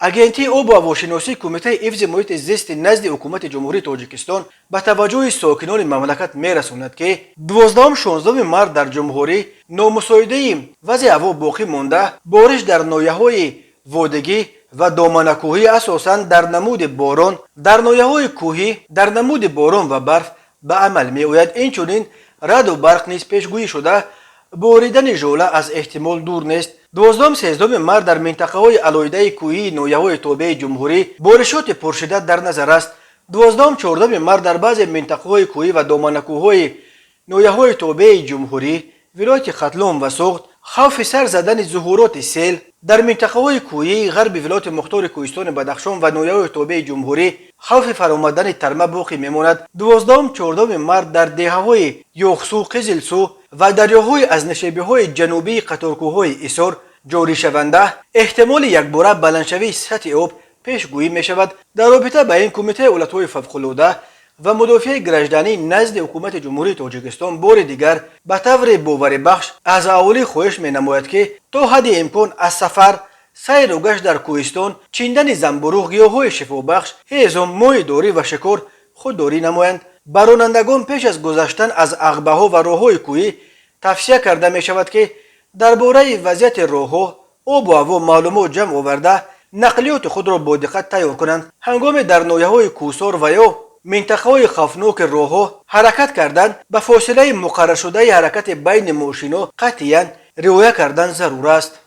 Агентии обу ҳавошиносии Кумитаи ҳифзи муҳити зисти назди Ҳукумати Ҷумҳурии Тоҷикистон ба таваҷҷӯҳи сокинони мамлакат мерасонад, ки 12-16 март дар ҷумҳурӣ номусоидаи вазъи ҳаво боқӣ монда, бориш дар ноҳияҳои водигӣ ва доманакӯҳӣ, асосан дар намуди борон, дар ноҳияҳои кӯҳӣ дар намуди борон ва барф ба амал меояд. Инчунин раъду барқ низ пешгӯӣ шуда, боридани жола аз эҳтимол дур нест. 12-13 март дар минтақаҳои алоҳидаи кӯҳии ноҳияҳои тобеи ҷумҳурӣ боришоти пуршиддат дар назар аст. 12-14 март дар баъзе минтақаҳои кӯҳӣ ва доманакӯҳҳои ноҳияҳои тобеи ҷумҳурӣ, вилояти Хатлон ва Суғд хавфи сар задани зуҳуроти сел, дар минтақаҳои кӯҳии ғарби вилояти мухтори Кӯҳистони Бадахшон ва ноҳияҳои тобеи ҷумҳурӣ хавфи фаромадани тарма боқӣ мемонад. 12-14 март дар деҳаҳои Ёхсу, Қизилсу ва дарёҳои аз нишебиҳои ҷанубии қаторкӯҳҳои Исор ҷоришаванда эҳтимоли якбора баландшавии сатҳи об пешгӯӣ мешавад. Дар робита ба ин Кумитаи ҳолатҳои фавқулода ва мудофиаи гражданӣ назди Ҳукумати Ҷумҳурии Тоҷикистон бори дигар ба таври боварибахш аз аҳолӣ хоҳиш менамояд, ки то ҳадди имкон аз сафар, сайру гашт дар кӯҳистон, чиндани замбуруғ, гиёҳҳои шифобахш, ҳезум, моҳидорӣ ва шикор худдорӣ намоянд. Ба ронандагон пеш аз гузаштан аз ағбаҳо ва роҳҳои кӯҳӣ тавсия карда мешавад, ки дар бораи вазъияти роҳҳо, обу ҳаво маълумот ҷамъ оварда, нақлиёти худро бо диққат тайёр кунанд. Ҳангоми дар ноҳияҳои кӯҳсор ва ё минтақаҳои хавфноки роҳҳо ҳаракат кардан, ба фосилаи муқарраршудаи ҳаракати байни мошинҳо қатъиян риоя кардан зарур аст.